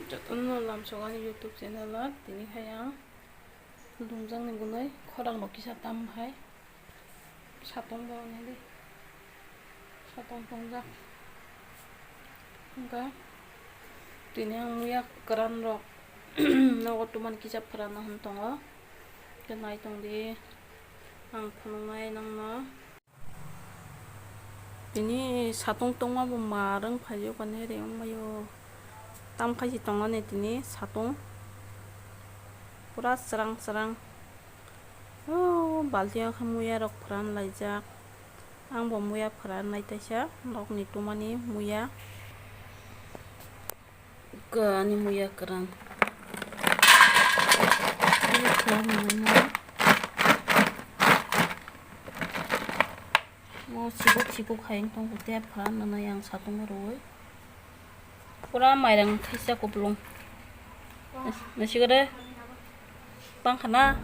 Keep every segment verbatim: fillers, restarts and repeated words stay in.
Jotono lamsok ani YouTube channel o, tini khai ang lumjakni bunui khorang rok kisa tam hai satong bo nai di, satong tongjak. Hwnkhe tini ang muya kwran rok nogo twmani kisa phwrana hwn tongo, khe nai tong di ang phunuknai nokno. Tini satung tongma bo ma rwng phai o, kane re wng mai o. Tam khai si tongo ni tini satung. Pura srang srang. O balti o khe muya rok phuran laijak. Ang bo muya phuran nai taisa. Nok ni tumani muya. Ani muya kwran. Mo sibuk sibuk hai wng tong khe tei pha nwnai ang satung rwui. Pura mairang thaisa kupulung. Nasikore pang khana.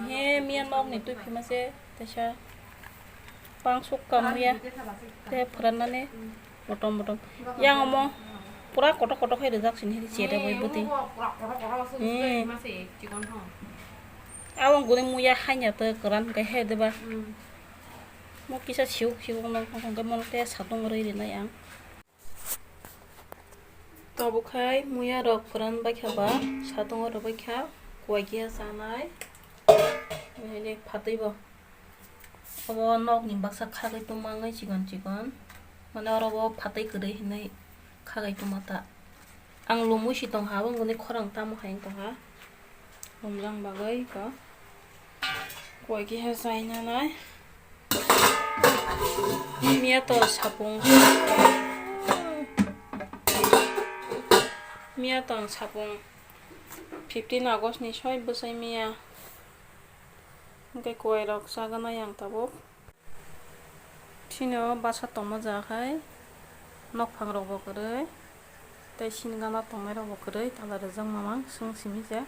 He miya nok ni twi phima se tesa pang suk kam ya te phuran nani motom motom yang omo pura kotok kotok hai rijak sini hai chere bai bwtwi. He. Abo guri muya hai nya te kwran kai hai de ba. Mo kisa siuk siuk no hwnkhe mo te satung rwi rinai ang. Tabuk khai muya rok phuran baikha ba, satung o rwbaikha, kuai kiya chanai, nini phatwi bo. Obo nok ni baksa khagwi tongma wngwi chikon chikon, mane oro bo phatwi kwrwi hinwi khagwi tongma ta. Ang lumui si tongkha, abo wngkha khorang tamo hai wng tongkha. Lumjang bagwi ko. Koi kiha chaina nai. Miya to sapung. Miya to ang sapung. Fifteen August ni soi bwsai miya. Hwnkhe koi rok chaganai ang tabuk. Chini o basa tongma jaga khai nokphang rok bo kwrwi tei sini gana tongnai rok bo kwrwi tala rijak mamang swng simi se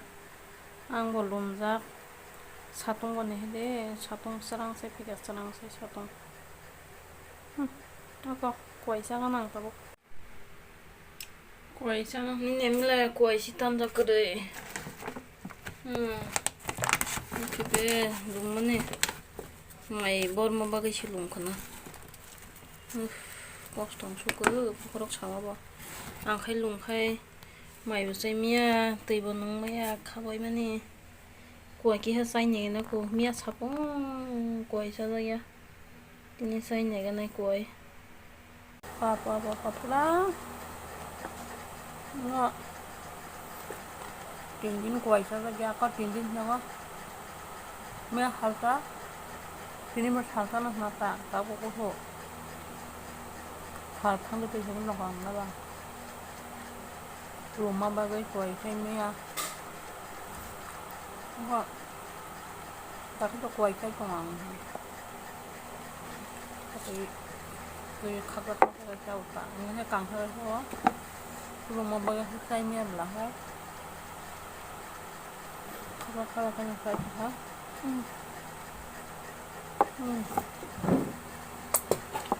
ang bo lumjak satung bo nihide satung srang se phika srang se satung hmm oko kuaisa gana ang tabuk. Kuaisa no hwnwi nemle kuaisi tanjak kwrwi. Hmm. Khipe lungmani mai borma bagwi se lungkhana. Uff, kosto wng sukgo bokhorok sama bo. Ang khai lungkhai mai bo chai maya, twi bo nung maya, khabai mani. Kuai kiha chai nai nako, miya sapung kuai chajakya. Tini chai nai ganai kuai. Bap, bap, bap, bap, pura. No. Tin din kuai chajakya, ako tin din nogo. Miya halsa. Tini mo salsa no hwnka, tabuk kusu. Sal thangwi twi sini nogo ang na ba. Ruma bagwi kuai chai miya. Oho. Dakhe to kuai chai tongo ang. Tei twi khakra khakra chao ta. Ang khe kang khe o. Ruma bagwi chai miya bwla hai. Khakra khakra khe chai ta. Hmm. Hmm.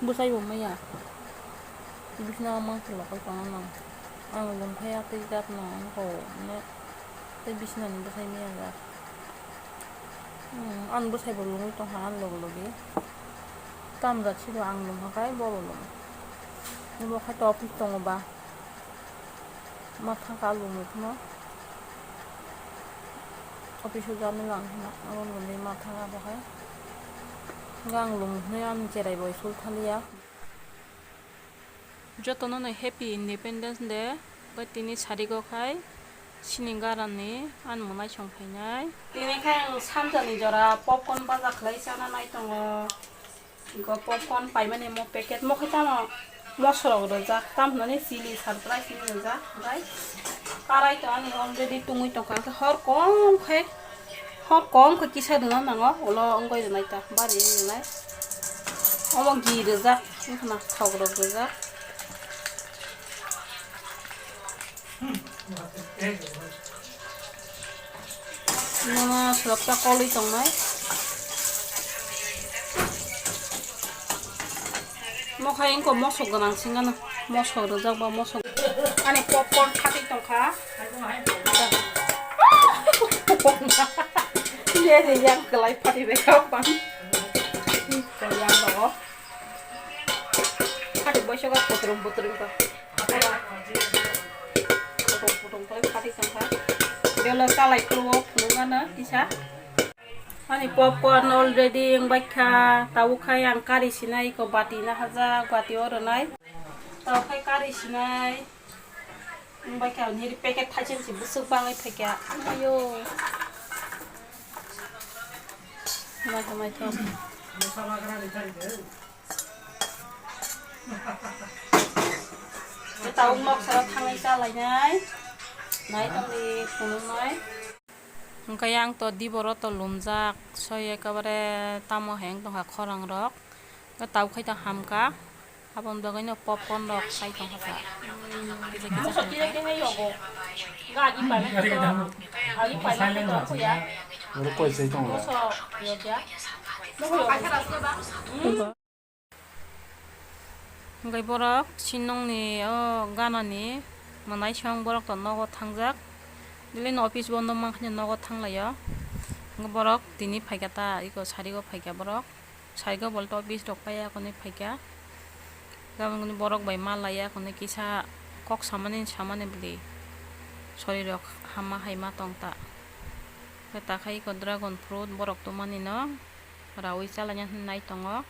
Bwsai bo maya. Bisna mang twi lokol tongo no. Ang lungphai ya tei jat no ang ko ne. Tei bisna ni bwsai maya jat. Hmm. Ang bwsai bo lungwi tongkha ang logi logi. Tam jat siro ang lungkha kai bo bo lung. Bo khai to office tongo ba. Ma thangkha lungwi phano. Office o jani lang hwnna, abo nini ma thang abo hai. Gang lung hwnwi ani cherai bai sul thaliya. Jotono no Happy Independence Day, bai tini sarigo khai sini garani ani mwnaisong phainai. Tini khai ang samjani jora popcorn baja khlai chana nai tongo. Go popcorn paimani mo packet mo khe tamo mosrok rwjak tam hwnani chili surprise ni rwjak bai karai to ani already tungwi tongkha hor kom khe hor kom khe kisa rwna nango ulo wngwi rwnai ta bari rwnai omo gi rwjak wngkhana thok rok rwjak. Nono swrapsa kolwi tongnai. Mo khai wngkha mosok gwnang singano. Mosok rwjak ba mosok. Ani popcorn khatwi tongkha. Ye ye yang kwlai phatwi bai kha bang. Ko yang rogo. Khatwi boisogo putrum putrum ko. Putrum putrum kwlai phatwi tongkha. Belo chalai kruo phunukmano kisa. Ani popcorn already wngbaikha, tabuk khai ang kari sinai iko bati nahajak, bati o rwnai. Tabuk khai kari sinai wngbaikha, niri packet thaising si bwswk bangwi phaikha. Amayo. Mai thok, mai thok. Tabuk nok sara thangwi chalainai. Nai tongdi phunuknai. Hwnkhe yang to diboro to lumjak, soi ekebare tamo heng tongkha khorang rok. Hwnkhe tabuk khai to hamkha, aboni bagwi no popcorn rok sai tongkha ta. Hmm, kisa kisa hamkha. Oro koi sai tongo. Hwnkhe borok sinongni o ganani mwnaisong borok to nogo thangjak. Bini office bondo mankhe nogo thanglaio. Hwnkhe borok tini phaikha ta, iko sarigo phaikha borok. Sarigo bolto office rok paiya hwnwi phaikha. Gabangni borok bai ma laiya hwnwi kisa kok samani samani bwlwi. Sorirok hama hai ma tong ta. Takhai iko dragon fruit borok tongmani no. Raui chalaina hinwi nai tongo.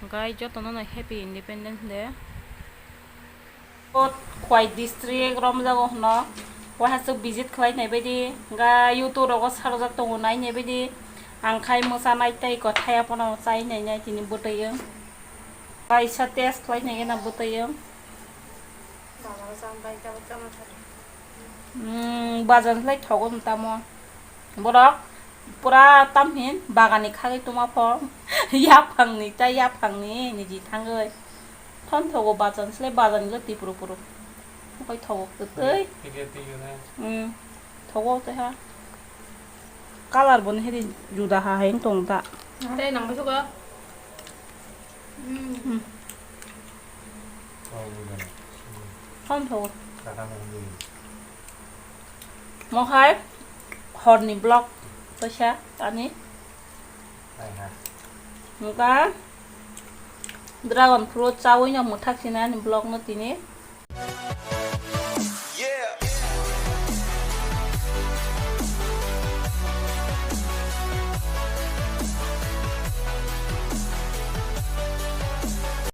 Hwnkhe jotono no happy Independence Day. Khwai district romjago hwno. Waha se visit khlai nai baidi. Hwnkhe YouTube rogo sarjak tongo nai nai baidi. Ang khai mwsa nai tei ko thaya pono chai nai nai tini bwtwi wng. Kaisa test khlai nai gana bwtwi wng. Hmm, bajan khlai thogo tamo. Borok pura tamhin bagani khagwi tongma pho. Yaphangni ta yaphangni niji thangwi. Thon thogo bajan khlai bajan khlai tipro puro. Okai thogo kwtwi. Hmm, thogo tei ha. Color boni hedi juda ha hai tong ta. Tei nang bai thogo. Hmm. Thon thogo. Mo hai horni vlog kaisa ani. Hwnkha dragon fruit chawi no mwthak sinani vlog no tini.